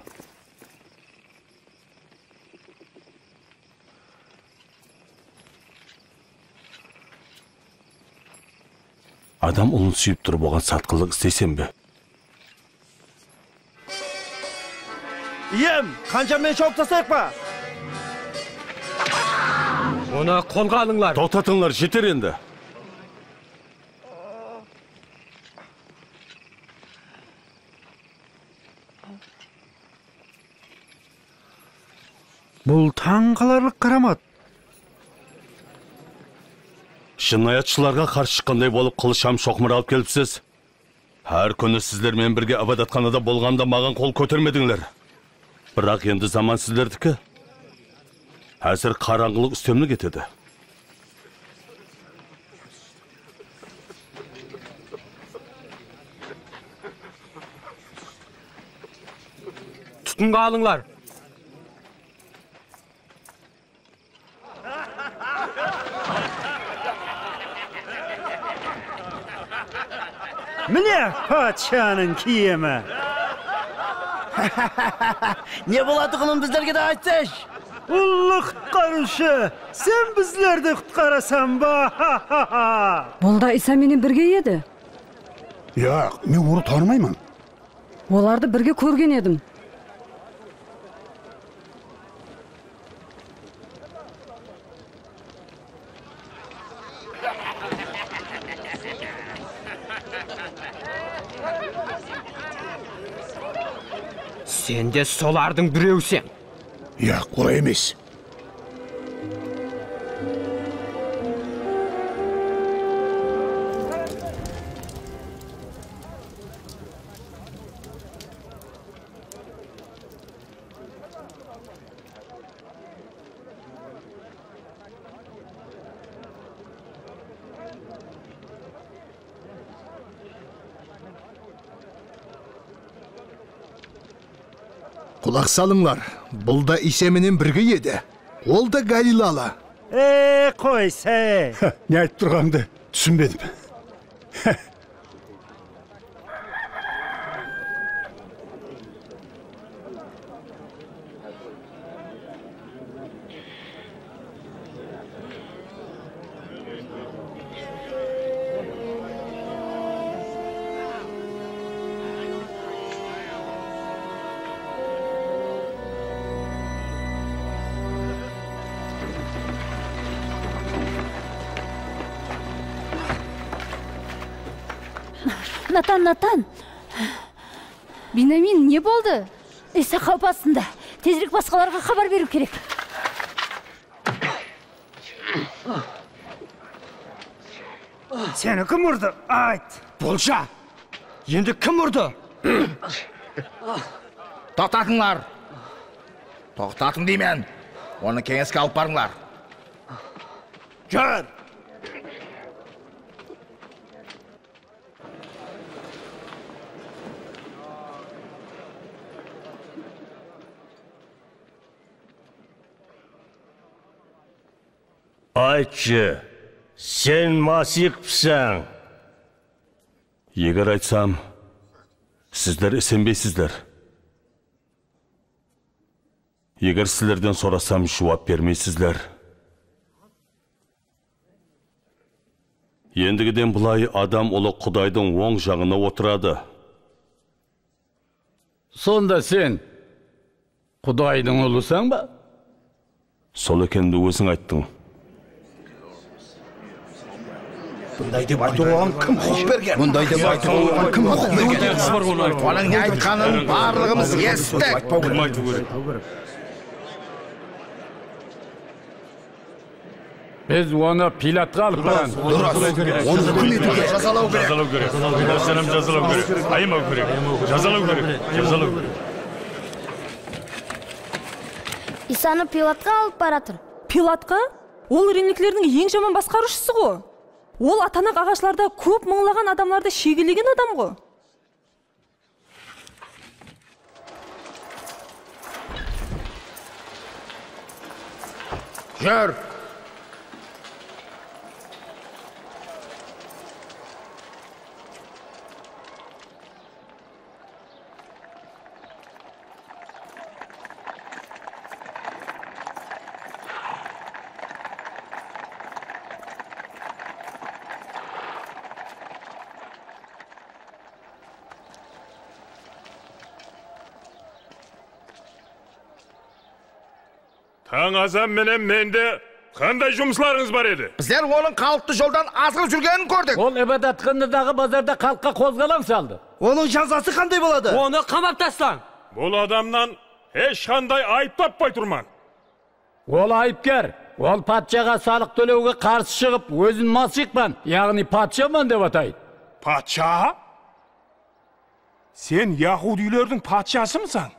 Adam ulın súyip turıp oǵan satqınlıq isteyseń be? Iyem, qansha men shawıp taslayıq pa? Onı qolǵa alıńlar. Toqtatıńlar, jeter endi. Bul tań qalarlıq qaramat. Jınayatshılarǵa qarsı shıqqanday bolıp, qılısh hám shoqmır alıp kelipsiz. Hár kúni sizler menen birge ibadatxanada bolǵanımda maǵan qol kótermedińler. Biraq endi zaman sizlerdiki. Házir qarańǵılıq ústemlik etedi. Tutqınǵa alıńlar. Mine, patshanıń kiyimi. Ne bolatuǵının bizlerge de aytsayshı. Ullı qutqarıwshı, sen bizlerdi qutqarasań ba? Bul da Iysa menen birge edi. Yaq, men onı tanımayman. Olardı birge kórgen edim. Sen de solardıń birewseń. Yaq, olay emes. Qulaq salıńlar, bul da Iysa menen birge edi. Ol da galilalı. Ey, qoysay! Ne aytıp turǵanıńdı túsinbedim. Natan, Natan! Binyamin, ne boldı? Iysa qáwip astında. Tezirek basqalarǵa xabar beriw kerek. Seni kim urdı? Ayt! Bolsha! Endi kim urdı? Toqtatıńlar! Toqtatıń deymen! Onı keńeske alıp barıńlar! Júr! Aytshı, sen Masiyxpasań? Eger aytsam, sizler isenbeysizler. Eger sizlerden sorasam, juwap bermeysizler. Endigiden bılay Adam Ulı Qudaydıń oń jaǵına otıradı. Sonda sen Qudaydıń Ulısań ba? Sol ekenimdi óziń ayttıń. Bunday dep aytıwǵa oǵan kim huqıq bergen? Bunday dep aytıwǵa oǵan kim huqıq bergen? Onıń ne aytqanın barlıǵımız esittik. Biz onı Pilatqa alıp baramız. Durıs. Onı húkim etiwge. Jazalaw kerek. Jazalaw kerek. Jazalaw kerek. Jazalaw kerek. Ayamaw kerek. Jazalaw kerek. Jazalaw kerek. Iysanı Pilatqa alıp baratır. Pilatqa? Ol rimliklerdiń eń jaman basqarıwshısı ǵo. Ol atanaq aǵashlarda kóp mıńlaǵan adamlardı shegilegen adam ǵo. Júr! Tań azan menen mende qanday jumıslarıńız bar edi? Bizler onıń xalıqtı joldan azırıp júrgenin kórdik. Ol Ibadatxanadaǵı bazarda xalıqqa qozǵalań saldı. Onıń jazası qanday boladı? Onı qamap taslań! Bul adamnan hesh qanday ayıp tappay turman. Ol ayıpker. Ol patshaǵa salıq tólewge qarsı shıǵıp, ózin Masiyxpan, yaǵnıy patshaman dep ataydı. Patsha? Sen yahudiylerdiń patshasımısań?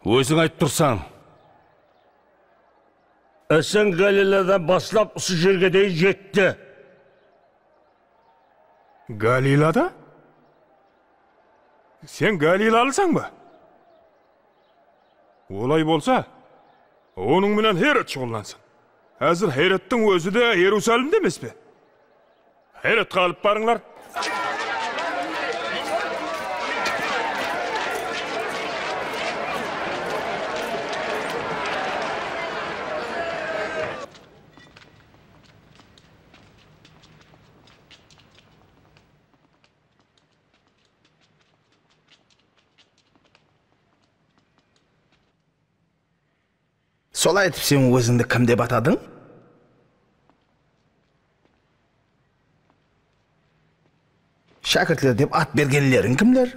Óziń aytıp tursań. Isiń Galiladan baslap usı jerge deyin jetti. Galilada? Sen galilalısań ba? Olay bolsa, onıń menen Herod shuǵıllansın. Házir Herodtıń ózi de Erusalimde emes pe? Herodqa alıp barıńlar. Solay etip sen ózińdi kim dep atadıń? Shákirtler dep at bergenleriń kimler?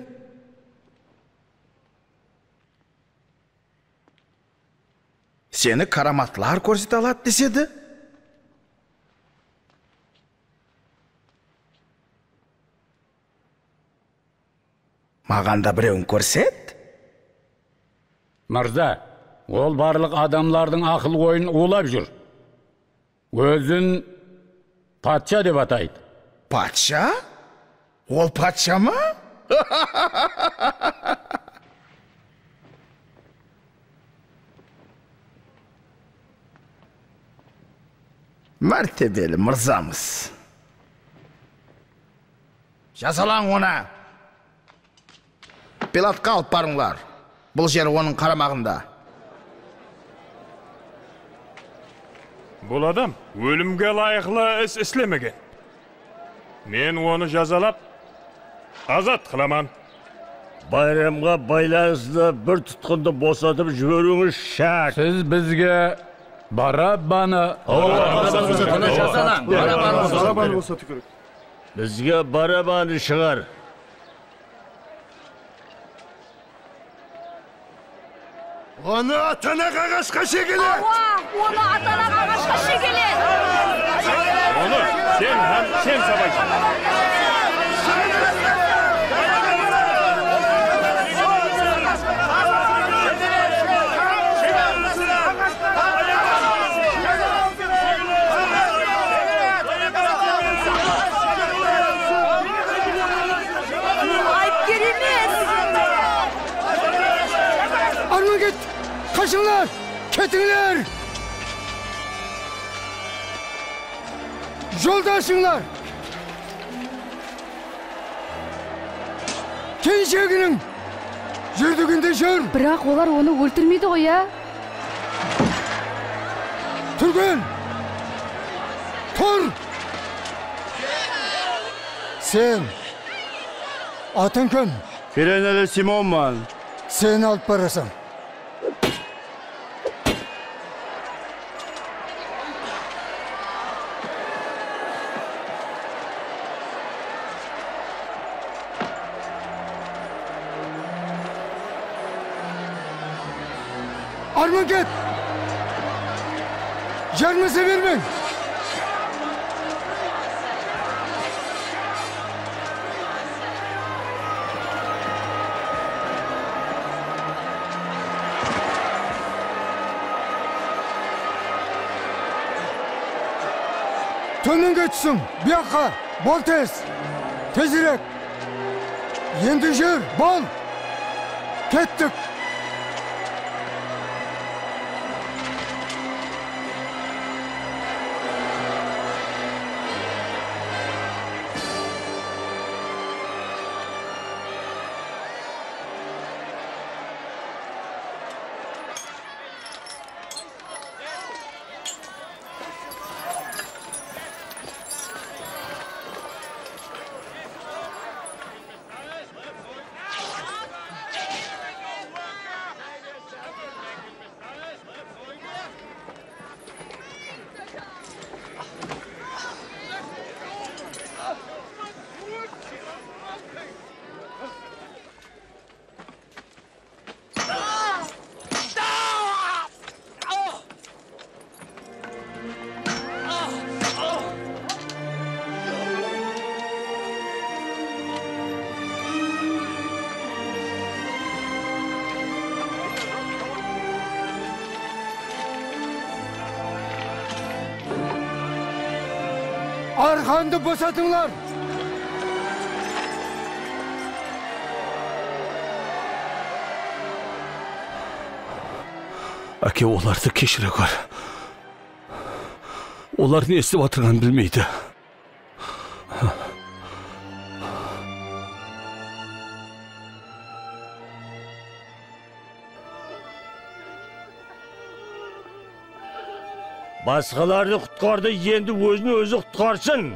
Seni káramatlar kórsete aladı desedi. Maǵan da birewin kórset. Mırza, ol barlıq adamlardıń aqıl-oyın uwlap júr. Ózin patsha dep ataydı. Patsha? Ol patsha ma? Mártebeli mırzamız. Jazalań onı! Pilatqa alıp barıńlar. Bul jer onıń qaramaǵında. Bul adam ólimge ılayıqlı is islemegen. Men onı jazalap, azat qılaman. Bayramǵa baylanıslı bir tutqındı bosatıp jiberiwińiz shárt. Siz bizge Barabbanı. Onı jazalań. Barabbanı bosatıw kerek. Bizge Barabbanı shıǵar. Onı atanaǵ aǵashqa shegelet! Awa, onı atanaǵ aǵashqa shegelet! Onı sen hám sen sabaysań. Bul ayıpker emes. Arman ket! Qashıńlar! Ketińler! Joldı ashıńlar! Keyin sheginiń! Júr degende júr! Biraq olar onı óltirmeydi ǵoy, ya? Túrgen! Tur! Sen! Atıń kim? Pireneli Simonman. Seni alıp barasań. Arman ket! Jarmasa bermeń! Tómenge túsiń, buyaqqa, bol tez! Tezirek! Endi júr, bol! Kettik! Arqandı bosatıńlar! Áke, olardı keshire gór. Olar ne islep atırǵanın bilmeydi. Basqalardı qutqardı, endi ózin-ózi qutqarsın.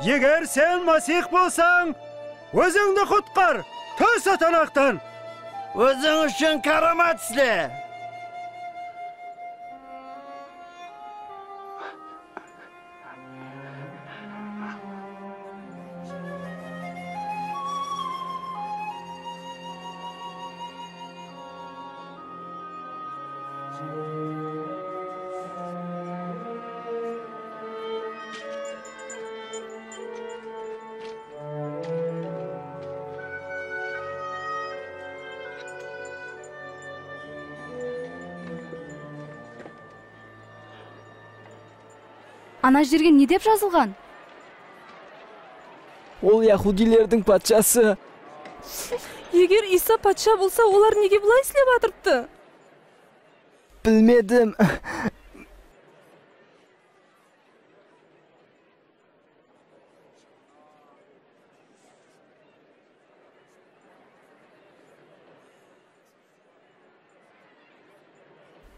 Eger sen Masih bolsań, ózińdi qutqar, tús atanaqtan! Óziń ushın káramat isle! Ana jerge ne dep jazılǵan? Ol yahudiylerdiń patshası. Eger Iysa patsha bolsa, olar nege bulay islep atırıptı? Bilmedim.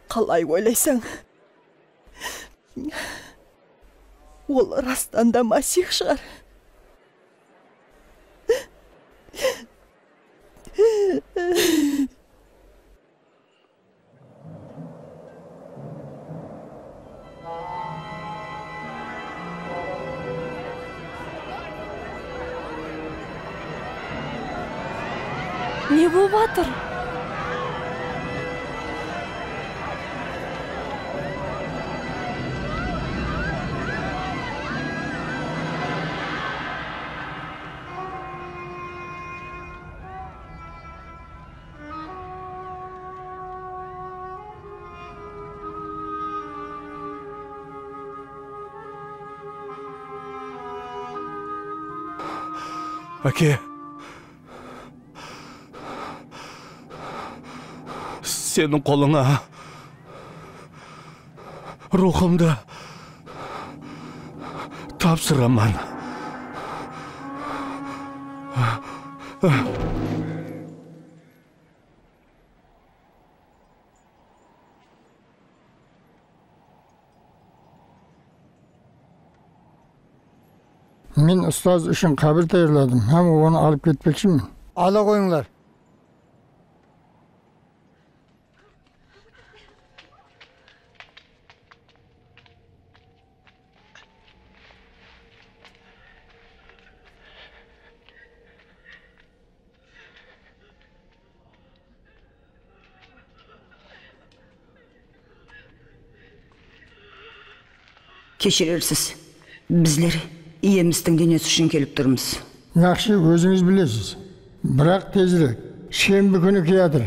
Qalay oylaysań? Ol rastan da Masih shıǵar. Ne bolıp atır? Áke, seniń qolıńa ruwxımdı tapsıraman. Men ustaz ushın qábir tayarladım hám onı alıp ketpekshimen. Ala qoyıńlar. Keshirersiz. Bizler iyemizdiń denesi ushın kelip turmız. Yaqshı, ózińiz bilesiz. Biraq tezirek. Shembi kúni kiyatır.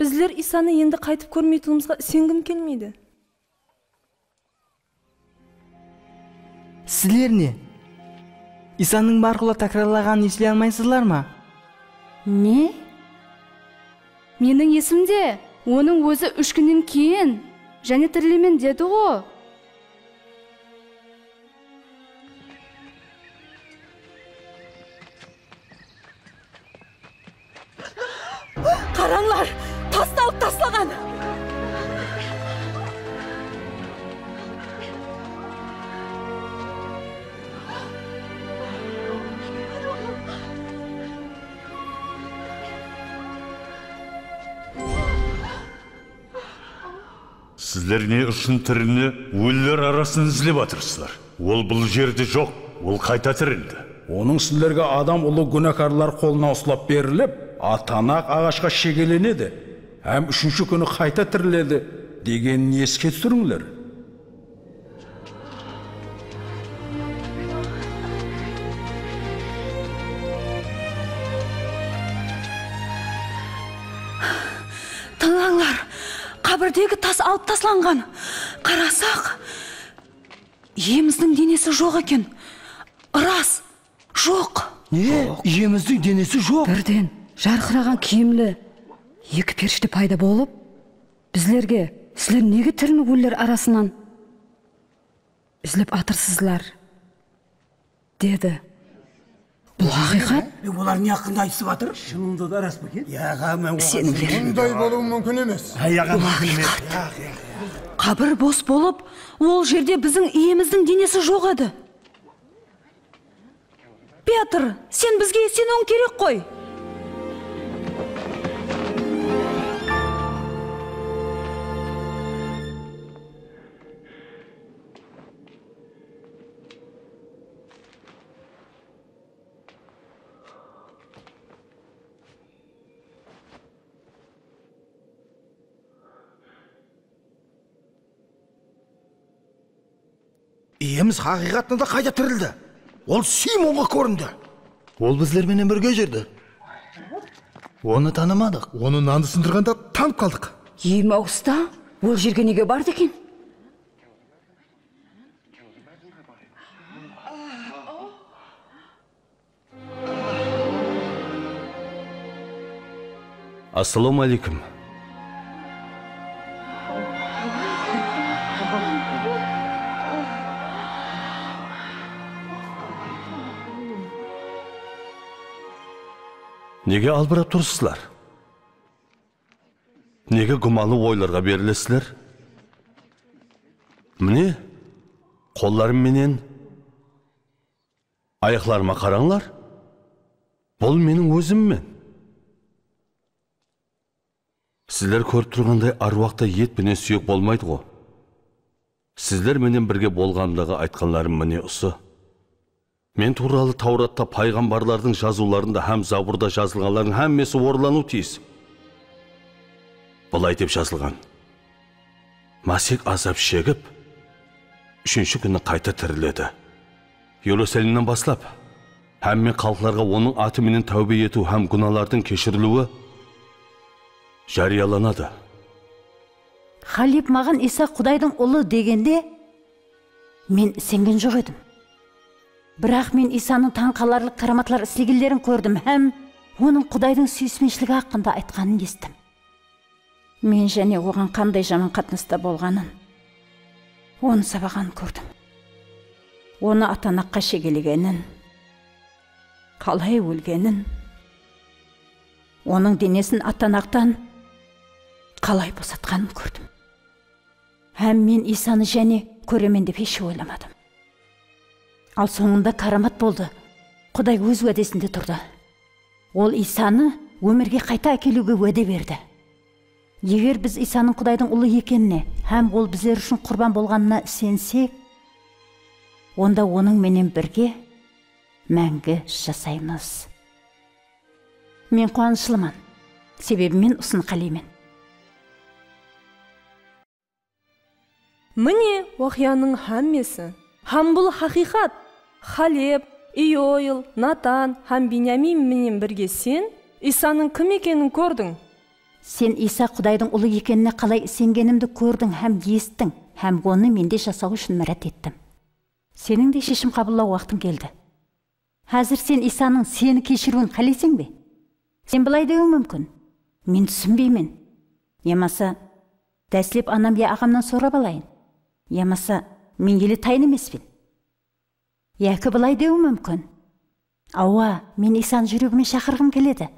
Bizler Iysanı endi qaytıp kórmeytuǵınımızǵa isengim kelmeydi. Sizler ne? Iysanıń márqullar tákirarlaǵanın esile almaysızlar ma? Ne? Meniń esimde, onıń ózi úsh kúnnen keyin jáne tirileymen dedi-ǵo. Qarańlar, tastı alıp taslaǵan! Sizler ne ushın tirini óliler arasınan izlep atırsızlar? Ol bul jerde joq, ol qayta tirildi. Onıń sizlerge adam ulı gúnákarlar qolına uslap berilip, atanaq aǵashqa shegelenedi hám úshinshi kúni qayta tiriledi degenin eske túsirińler. Tıńlańlar, qábirdegi tas alıp taslanǵan. Qarasaq, iyemizdiń denesi joq eken. Ras, joq. Ne? Joq. Iyemizdiń denesi joq? Birden jarqıraǵan kiyimli eki perishte payda bolıp, bizlerge, "Sizler nege tirini óliler arasınan izlep atırsızlar?" dedi. Bul haqıyqat. E, olar ne haqqında aytısıp atır? Shınında da ras pa eken? Yaǵa, men oǵan isenińler. Bunday bolıwı múmkin emes. Bul haqıyqat. Qábir bos bolıp, ol jerde biziń iyemizdiń denesi joq edi. Pyotr, sen bizge iseniwiń kerek ǵoy. Iyemiz haqıyqatında da qayta tirildi. Ol Simonǵa kórindi. Ol bizler menen birge júrdi. Onı tanımadıq. Onı nandı sındırǵanda tanıp qaldıq. Emaustı? Ol jerge nege bardı eken? Assalawma áleykum. Nege albırap tursızlar? Nege gúmanlı oylarǵa berilesizler? Mine, qollarım menen ayaqlarıma qarańlar. Bul meniń ózimmen. Sizler kórip turǵanday, arwaqta et penen súyek bolmaydı ǵo. Sizler menen birge bolǵanımdaǵı aytqanlarım mine usı. Men tuwralı Tawratta, payǵambarlardıń jazıwlarında hám Zaburda jazılǵanlardıń hámmesi orınlanıw tiyis. Bılay dep jazılǵan: Masih azap shegip, úshinshi kúni qayta tiriledi. Erusalimnen baslap, hámme xalıqlarǵa onıń atı menen táwbe etiw hám gúnalardıń keshiriliwi járiyalanadı. Xaleb maǵan Iysa Qudaydıń Ulı degende, men isengen joq edim. Biraq men Iysanıń tań qalarlıq káramatlar islegenlerin kórdim hám Onıń Qudaydıń súyispenshiligi haqqında aytqanın esittim. Men jáne oǵan qanday jaman qatnasta bolǵanın, onı sabaǵanın kórdim. Onı atanaqqa shegelegenin, qalay ólgenin, onıń denesin atanaqtan qalay bosatqanın kórdim. Hám men Iysanı jáne kóremen dep hesh oylamadım. Al, sońında káramat boldı. Quday óz wádesinde turdı. Ol Iysanı ómirge qayta ákeliwge wáde berdi. Eger biz Iysanıń Qudaydıń Ulı ekenine hám Ol bizler ushın qurban bolǵanına isensek, onda Onıń menen birge máńgi jasaymız. Men quwanıshlıman, sebebi men usını qáleymen. Mine, waqıyanıń hámmesi. Hám bul haqıyqat. Xaleb, Ioil, Natan hám Benyamin menen birge sen Iysanıń kim ekenin kórdiń. Sen Iysa Qudaydıń Ulı ekenine qalay isengenimdi kórdiń hám esittiń, hám onı mende jasaw ushın mirát ettim. Seniń de sheshim qabıllaw waqtıń keldi. Házir sen Iysanıń seni keshiriwin qáleyseń be? Sen bılay dewiń múmkin: Men túsinbeymen. Yamasa, dáslep anam ya aǵamnan sorap alayın. Yamasa, men ele tayın emespen. Yaki bılay dewiń múmkin: Awa, men Iysanı júregime shaqırǵım keledi.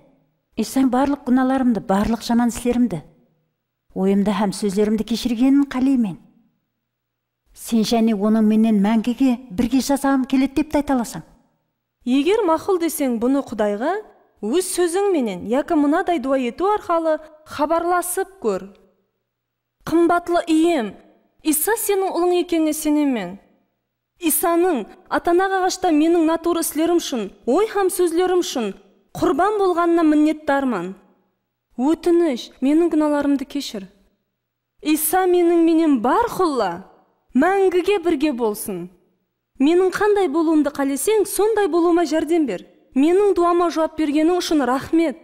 Iysań barlıq gúnalarımdı, barlıq jaman islerimdi, oyımdı hám sózlerimdi keshirgenin qáleymen. Sen jáne Onıń menen máńgige birge jasaǵım keledi dep te ayta alasań. Eger maqul deseń, bunı Qudayǵa óz sóziń menen yaki mınaday duwa etiw arqalı xabarlasıp kór. Qımbatlı Iyem, Iysa Seniń Ulıń ekenine isenemen. Iysanıń atanaq aǵashta meniń natuwrı islerim ushın, oy hám sózlerim ushın qurban bolǵanına minnetdarman. Ótinish, meniń gúnalarımdı keshir. Iysa meniń menen bárqulla, máńgige birge bolsın. Meniń qanday bolıwımdı qáleseń, sonday bolıwıma járdem ber. Meniń duwama juwap bergeniń ushın raxmet.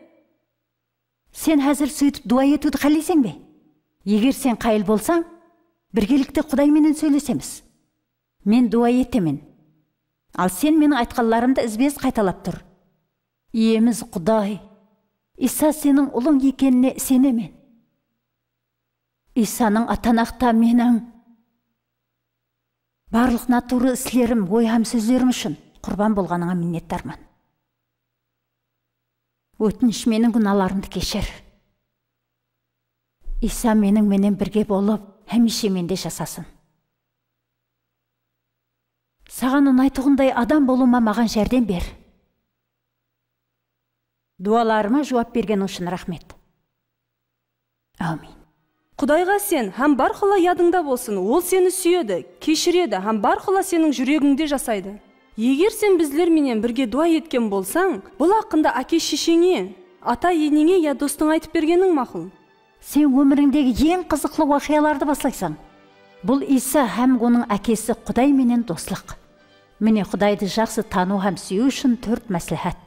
Sen házir sóytip duwa etiwdi qáleyseń be? Eger sen qayıl bolsań, birgelikte Quday menen sóylesemiz. Men duwa etemen. Al sen meniń aytqanlarımdı izbe-iz qaytalap tur. Iyemiz Quday, Iysa Seniń Ulıń ekenine isenemen. Iysanıń atanaqta meniń barlıq natuwrı islerim, oy hám sózlerim ushın qurban bolǵanıńa minnetdarman. Ótinish, meniń gúnalarımdı keshir. Iysa meniń menen birge bolıp, hámiyshe mende jasasın. Saǵan unaytuǵınday adam bolıwıma maǵan járdem ber. Duwalarıma juwap bergeniń ushın raxmet. Áwmiyn. Qudayǵa isen hám bárqulla yadıńda bolsın, Ol seni súyedi, keshiredi hám bárqulla seniń júregińde jasaydı. Eger sen bizler menen birge duwa etken bolsań, bul haqqında áke-shesheńe, ata-eneńe ya dostıńa aytıp bergeniń maqul. Sen ómirińdegi eń qızıqlı waqıyalardı baslaysań. Bul Iysa hám Onıń Ákesi Quday menen doslıq. Mine, Qudaydı jaqsı tanıw hám súyiw ushın tórt másláhát.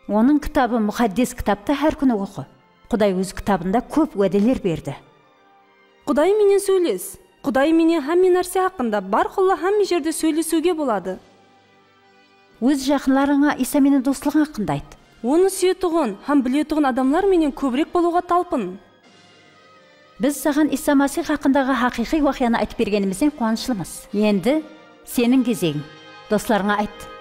Onıń kitabı, Muqaddes Kitaptı hár kúni oqı. Quday Óz Kitabında kóp wádeler berdi. Quday menen sóyles. Quday menen hámme nárse haqqında, bárqulla hámme jerde sóylesiwge boladı. Óz jaqınlarıńa Iysa menen doslıǵıń haqqında ayt. Onı súyetuǵın hám biletuǵın adamlar menen kóbirek bolıwǵa talpın. Biz saǵan Iysa Masih haqqındaǵı haqıyqıy waqıyanı aytıp bergenimizden quwanıshlımız. Endi seniń gezegiń. Doslarıńa ayt.